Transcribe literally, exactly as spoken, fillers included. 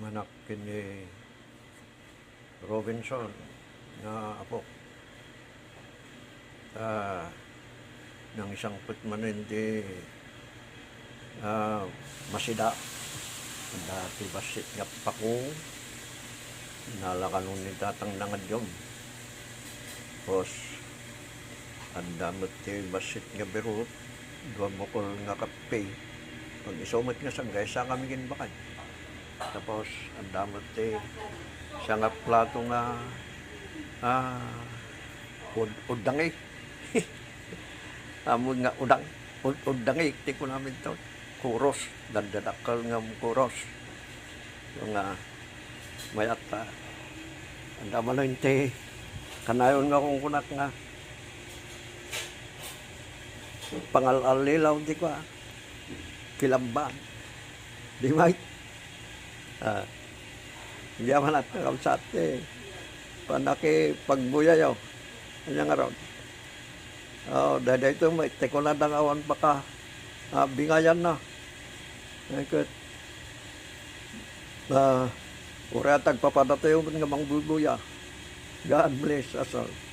Anak ken ni Robinson nga apo. Ah, nangisangpet manen ti, ah, masida. Adda ti bassit nga pako. Nalakanon ni tatang nangadyom. Tapos, adda met ti bassit nga birut, dua bukol nga kape. Pag isu met nga sangga, isa kami kin bakay. Tapos, adda met ti siya nga plato nga, ah, ud-, uddangi. Ammon nga udang, ud-, uddangi, ti kunamin to. Kuros, dandadakkel nga kuros. Nga, mayat ta. Adda manen ti kanayon nga kunkunak nga pangal-allilaw ti kua, kilambang. Di may, ah, di man at nakabsat ti panakipagbuyayo. Anya nga ron? Oh, daytoy met, ti kunada nga awan paka, ah, bingayan na. Ay, ket, ah, uray agpapadatayo met nga mangbubuya. God bless us all.